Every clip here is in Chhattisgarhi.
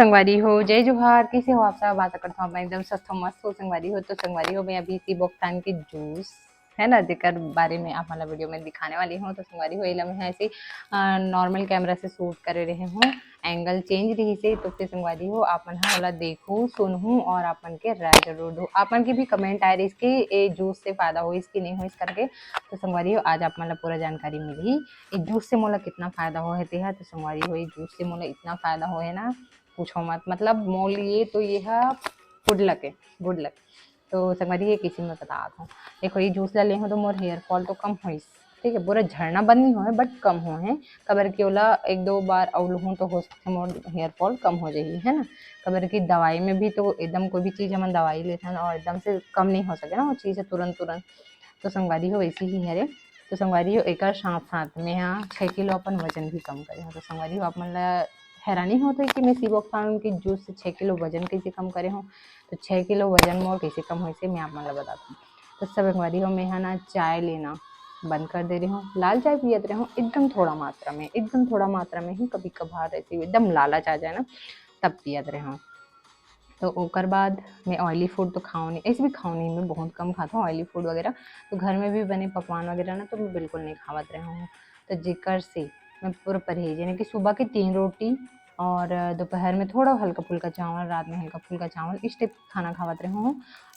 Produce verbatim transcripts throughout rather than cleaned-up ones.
संगवारी हो, जय जोहार। कइसे हो आप सब? आशा करत हव आप एकदम स्वस्थ हो, मस्त हो संगवारी हो। तो संगवारी हो, मैं अभी सीबोकथान के जूस है ना, जेकर बारे में आप मन ला वीडियो में दिखाने वाली हूँ। तो संगवारी हो, एला मैं ऐसे, अ, नॉर्मल कैमरा से शूट करे रहे हूँ, एंगल चेंज रहिसे, तो फिर संगवारी हो, आप मन ह ओला देखहू, सुनहू और आप मन के राय जरूर दो। आप मन के भी कमेंट आए रहिस कि ए जूस से फायदा होइस कि नहीं होइस करके। तो संगवारी हो, आज आप मन ला पूरा जानकारी मिलही। ए जूस से मोला कितना फायदा होहे तेहा। तो संगवारी हो, ए जूस से मोला इतना फायदा होहे ना, पूछो मत। मतलब मोर लिए तो ये ह गुड लक है, गुड लक। तो संगवारी, ये किसी में बतात हूँ, देखो, ये जूस ला ले हूँ तो मोर हेयर फॉल तो कम होइस, ठीक है, पूरा झड़ना बंद नहीं होहे, बट कम होहे। काबर कि ओला एक दो बार अउ लूहूँ तो हो सकथे मोर हेयर फॉल कम हो जाही, है ना। काबर कि दवाई में भी तो एकदम कोई भी चीज हमन दवाई लेथन और एकदम से कम नहीं हो सके ना वो चीज है तुरंत तुरंत। तो संगवारी हो, वैसे ही हरे। तो संगवारी हो, एकर साथ साथ में हाँ छः किलो अपन वजन भी कम करे हूँ। तो संगवारी हो, आप मन ला हैरानी होत होही कि मैं सीबोकथान के जूस से छः किलो वजन कैसे कम करे हूँ। तो छः किलो वजन मोर कैसे कम होइसे, मैं आप मन ला बतात हूँ। तो संगवारी हो, मैं हा ना चाय लेना बंद कर दे रहे हूँ, लाल चाय पियत रहे हूँ एकदम थोड़ा मात्रा में, एकदम थोड़ा मात्रा में ही, कभी कभार ऐसे एकदम लालच आ जाए ना, तब पियत रहे हूँ। तो ओकर बाद मैं ऑयली फूड तो खाओ नहीं, ऐसे भी खाओ नहीं, मैं बहुत कम खाता हूँ ऑयली फूड वगैरह। तो घर में भी बने पकवान वगैरह ना, तो मैं बिल्कुल नहीं खावत रहे हूँ। तो जेकर से मैं पूरा परहेज, यानी कि सुबह के तीन रोटी और दोपहर में थोड़ा हल्का फुल्का चावल, रात में हल्का फुल्का चावल, इस टाइप खाना खावत रहे हूँ।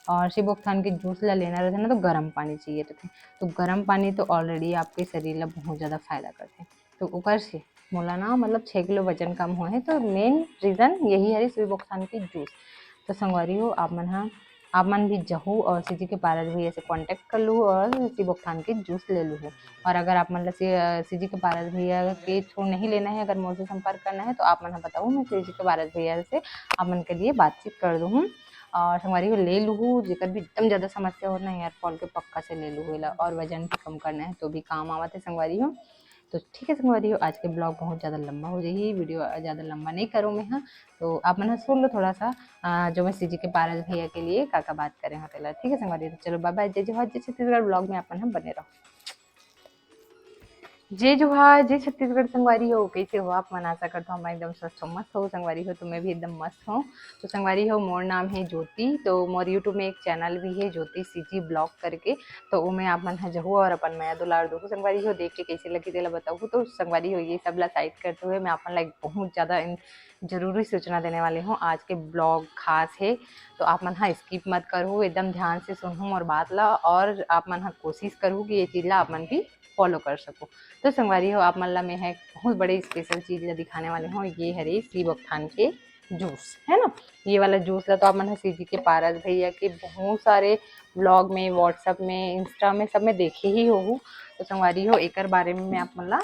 और सीबोकथान के जूस ला लेना रहता ना, तो गर्म पानी चाहिए रहता। तो गर्म पानी तो ऑलरेडी आपके शरीर ला बहुत ज़्यादा फायदा करते। तो ओकर से मोला ना, मतलब, छः किलो वजन कम होहे, तो मेन रीजन यही हरे सीबोकथान के जूस। तो संगवारी हो, आप मन हा, आप मन भी जहू और सीजी के पारस भैया से कॉन्टैक्ट कर लूहू और सीबोकथान के जूस ले लूहू। और अगर आप मन ला सी-, अ, सीजी के पारस भैया के थ्रू नहीं लेना है, अगर मोर से संपर्क करना है, तो आप मन हा बताओ, मैं सीजी के पारस भैया से आप मन के लिए बातचीत कर दूहूँ। और संगवारी हो, ले लूहू, जेकर भी एकदम ज़्यादा समस्या होत ना हेयर फॉल के, पक्का से ले लूहू एला। और वजन भी कम करना है तो भी काम आवत है संगवारी हो। तो ठीक है संगवारी हो, आज के ब्लॉग बहुत ज़्यादा लंबा हो जाही, वीडियो ज़्यादा लंबा नहीं करूँ मैं, हाँ। तो आप मन ह सुन लो थोड़ा सा, अ, जो मैं सीजी के पारस भैया के लिए का का बात करे हूँ तेला। ठीक है संगवारी हो, तो चलो बाय बाय, जय जोहार, जय छत्तीसगढ़। ब्लॉग में आप मन ह बने रहो। जय जोहार, जय छत्तीसगढ़ संगवारी हो, कैसे हो आप मन? आशा करता हूँ मैं एकदम स्वस्थ हो, मस्त हो संगवारी हो। तो मैं भी एकदम मस्त हूँ। तो संगवारी हो, मोर नाम है ज्योति, तो मोर YouTube में एक चैनल भी है ज्योति सीजी ब्लॉग करके, तो ओमे आप मन ह जहू और अपन मया दुलार दहू संगवारी हो। देख के कैसे लगी तेला बताहू। तो संगवारी हो, ये सब ला साइड करते हुए मैं आप मन ला एक बहुत ज़्यादा इन-, जरूरी सूचना देने वाली हूँ। आज के ब्लॉग खास है, तो आप मन ह स्किप मत करहू, एकदम ध्यान से सुनहू मोर बात ला, और आप मन ह कोशिश करहू कि ये चीज़ ला आप मन भी फॉलो कर सको। तो संगवारी हो, आप मन ला मैं ह एक बहुत बड़े स्पेशल चीज़ ला दिखाने वाली हूँ। ये हरे सीबोकथान के जूस, है ना। ये वाला जूस ला तो आप मन ह सीजी के पारस भैया के बहुत सारे व्लॉग में, WhatsApp में, Insta में, सब में देखे ही होहू। तो संगवारी हो, एकर बारे में मैं आप मन ला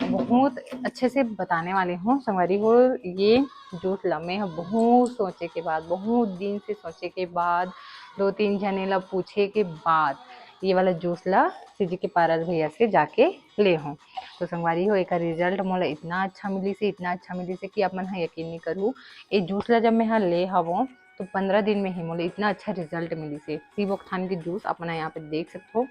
बहुत अच्छे से बताने वाले हूँ। संगवारी हो, ये जूस ला मैं ह बहुत सोचे के बाद, बहुत दिन से सोचे के बाद, दो तीन झने ला पूछे के बाद ये वाला जूस ला सीजी के पारस भैया से जाके ले हूँ। तो संगवारी हो, एकर रिजल्ट मोला इतना अच्छा मिलिस हे, इतना अच्छा मिलिस हे कि आप मन ह यकीन नहीं करहू। ये जूस ला जब मैं ह ले हवों, तो पंद्रह दिन में ही मोला इतना अच्छा रिजल्ट मिलिस हे। सीबोकथान के जूस आप मन ह यहाँ पे देख सकत हो।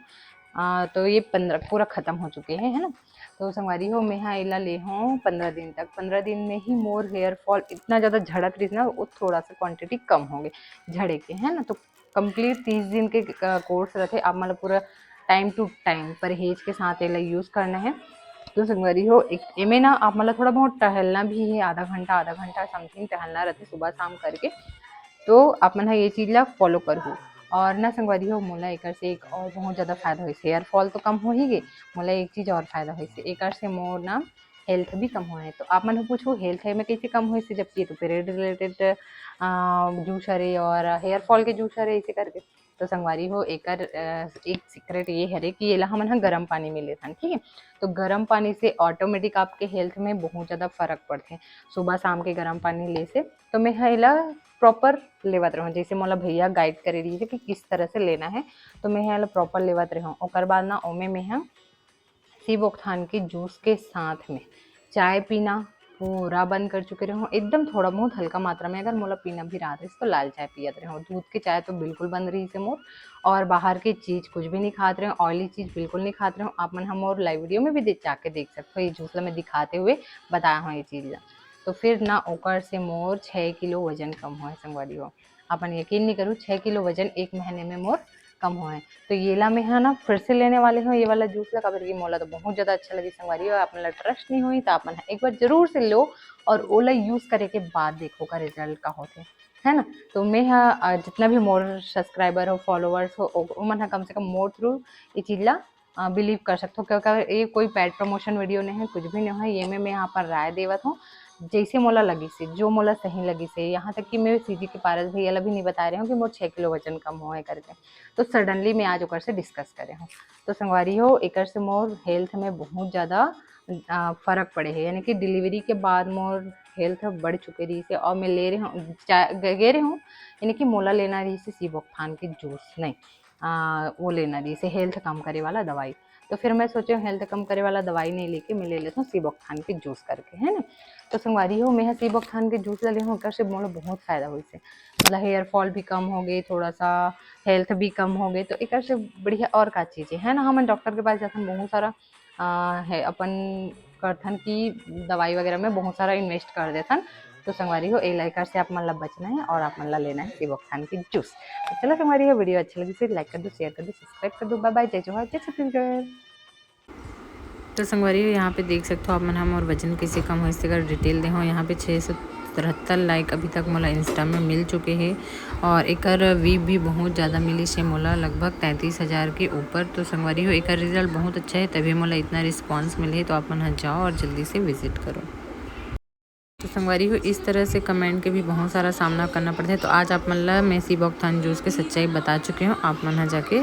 अ, तो ये पंद्रह पूरा खत्म हो चुके हैं, है ना। तो संगवारी हो, मैं ह एला ले हूँ पंद्रह दिन तक। पंद्रह दिन में ही मोर हेयर फॉल इतना ज़्यादा झड़त रहिस ना, वो थोड़ा सा क्वांटिटी कम हो गए झड़े के, है ना। तो कंप्लीट तीस दिन के, अ, कोर्स रथे, आप मन ल पूरा टाइम टू टाइम परहेज के साथ एला यूज़ करना है। तो संगवारी हो, एक एमे ना आप मन ल थोड़ा बहुत टहलना भी है, आधा घंटा, आधा घंटा समथिंग टहलना रथे सुबह शाम करके। तो आप मन ह ये चीज़ ला फॉलो करहू। और ना संगवारी हो, मोला एकर से एक और बहुत ज़्यादा फायदा होइस। हेयर फॉल तो कम हो ही गे, मोला एक चीज़ और फायदा होइस। एकर से मोर ना हेल्थ भी कम होए। तो आप मन ह पूछहू, हेल्थ एमे कैसे कम होइस, जबकि ये तो पीरियड रिलेटेड, अ, जूस हरे और हेयर फॉल के जूस हरे, ऐसे करके। तो संगवारी हो, एकर, अ, एक सीक्रेट ये हरे कि एला हमन ह गरम पानी में लेथन, ठीक है। तो गरम पानी से ऑटोमेटिक आपके हेल्थ में बहुत ज़्यादा फर्क पड़थे, सुबह शाम के गरम पानी ले से। तो मैं ह एला प्रॉपर लेवत रहूँ, जैसे मोला भैया गाइड करे रहिस हे कि किस तरह से लेना है, तो मैं ह एला प्रॉपर लेवत रहूँ। ओकर बाद ना ओमे मैं ह सीबोकथान के जूस के साथ में चाय पीना पूरा बंद कर चुके रहूँ, एकदम थोड़ा बहुत हल्का मात्रा में, अगर मोला पीना भी रहत रहिस तो लाल चाय पियत रहूँ। दूध के चाय तो बिल्कुल बंद रहिस हे मोर, और बाहर के चीज़ कुछ भी नहीं खात रहूँ, ऑयली चीज़ बिल्कुल नहीं खात रहूँ। आप मन ह मोर लाइव वीडियो में भी दे-, जाके देख सकते हो, ये जूस ला मैं दिखाते हुए बताया हूँ ये चीज़ ला। तो फिर ना ओकर से मोर छः किलो वजन कम होए संगवारी हो। अपन यकीन नहीं करू, छः किलो वजन एक महीने में मोर कम होए। तो येला मैं हा ना फिर से लेने वाले हूँ, ये वाला जूस ला, काबर कि मोला तो बहुत ज़्यादा अच्छा लगी संगवारी हो। आप मन ला ट्रस्ट नहीं होई तो आप मन हा एक बार जरूर से लो और ओला यूज़ करे के बाद देखो का रिजल्ट का होथे, है ना। तो मैं हा, अ, जितना भी मोर सब्सक्राइबर हो, फॉलोअर्स हो, ओ- ओमन हा कम से कम मोर थ्रू ये चीज़ ला बिलीव कर सकते हो, क्योंकि ये कोई पेड प्रमोशन वीडियो नहीं है, कुछ भी नहीं है। ये मैं मैं यहाँ पर राय देवत हूँ, जैसे मोला लगी से, जो मोला सही लगी से। यहाँ तक कि मैं सीजी के पारस भैया ला भी नहीं बता रहे हूँ कि मोर छः किलो वजन कम होए करके। तो सडनली मैं आज ओकर से डिस्कस करे हूँ। तो संगवारी हो, एकर से मोर हेल्थ में बहुत ज़्यादा अ, फर्क पड़े है, यानी कि डिलीवरी के बाद मोर हेल्थ बढ़ चुके रही से और मैं ले रहे हूँ, गे रहे हूँ, यानी कि मोला लेना रही से सीबोक्थान के जूस नहीं, आ, वो लेना रही से हेल्थ कम करे वाला दवाई। तो फिर मैं सोचे हेल्थ कम करे वाला दवाई नहीं लेके मैं ले लेता हूँ सीबोक्थान के जूस करके, है ना। तो संगवारी हो, मैं सीबोक्थान के जूस ला ले हूँ, एकर से मोला बहुत फायदा हुई से, मतलब हेयर फॉल भी कम हो गए, थोड़ा सा हेल्थ भी कम हो गए। तो एकर से बढ़िया और का चीज़ है, है ना। हम डॉक्टर के पास जाते हैं, बहुत सारा आ, है अपन करथन कि दवाई वगैरह में बहुत सारा इन्वेस्ट कर देथन। तो संगवारी हो, ए लाइकर से आप मन ला बचना है और आप मन ला लेना है सीबोक्थान की जूस। तो चलो संगवारी हो, वीडियो अच्छी लगी से लाइक कर दो, शेयर कर दो, सब्सक्राइब कर दो। बाय बाय, जय जोहार, जय छत्तीसगढ़। तो संगवारी हो, यहाँ पे देख सकते हो आप मन, हम और वजन कैसे कम हो, इससे अगर डिटेल दे हो, यहाँ पे छः सौ तिहत्तर लाइक अभी तक मोला इंस्टा में मिल चुके हैं और एकर वी भी बहुत ज़्यादा मिली से मोला, लगभग तैंतीस हज़ार के ऊपर। तो संगवारी हो, एकर रिजल्ट बहुत अच्छा है, तभी मोला इतना रिस्पॉन्स मिले। तो आप मन ह जाओ और जल्दी से विजिट करो। तो संगवारी हो, इस तरह से कमेंट के भी बहुत सारा सामना करना पड़ता है। तो आज आप मन ला मैं सीबोक्थान जूस के सच्चाई बता चुके हूँ, आप मन ह जाके